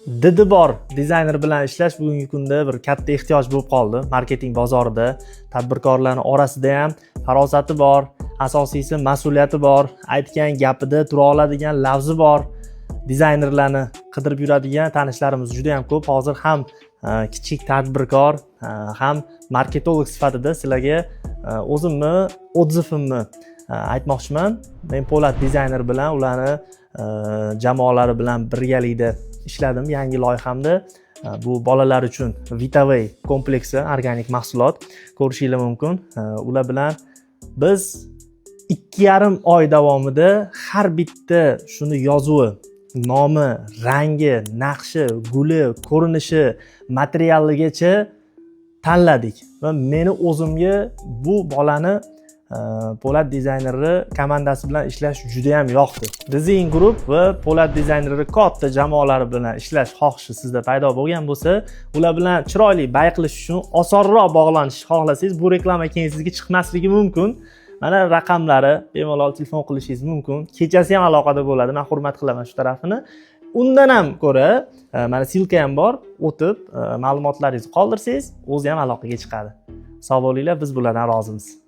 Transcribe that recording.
Didi bor dizayner bilan ishlash bugungi kunda bir katta ehtiyoj bo'lib qoldi marketing bozorida. Tadbirkorlarni orasida ham farosati bor, asosiysi mas'uliyati bor, aytgan gapida tura oladigan, lafzi bor dizaynerlarni qidirib yuradigan tanishlarimiz juda yam ko'p. Hozir ham kichik tadbirkor, ham marketolog sifatida sizlarga o'zimni отзыв imni aytmoqchiman. Men Po'lat dizayner bilan, ularni jamoalari bilan birgalikda ishladim yangi loyihamda. Bu bolalar uchun Vitaway kompleksi, organik mahsulot, ko'rishinglar mumkin. Ular bilan biz 2,5 oy davomida har bitta shuni yozuvi, nomi, rangi, naqshi, guli, ko'rinishi, materialigacha tanladik va meni o'zimga bu bolani, Po'lat dizaynerni komandasi bilan ishlash juda yam yoqdi. Design Group va Po'lat dizaynerni katta jamoalari bilan ishlash xohishi sizda paydo bo'lgan bo'lsa, ular bilan chiroyli buy qilish uchun osonroq bog'lanishni xohlasangiz, bu reklama keyin sizga chiqmasligi mumkin. Mana raqamlari, bemalol telefon qilishingiz mumkin. Kechasi ham aloqada bo'ladi. Men hurmat qilaman shu tarafini. Undan ham ko'ra mana ссылка ham bor, o'tib ma'lumotlaringizni qoldirsangiz, o'zi ham aloqaga chiqadi. Sog' bo'linglar, biz bulardan rozimiz.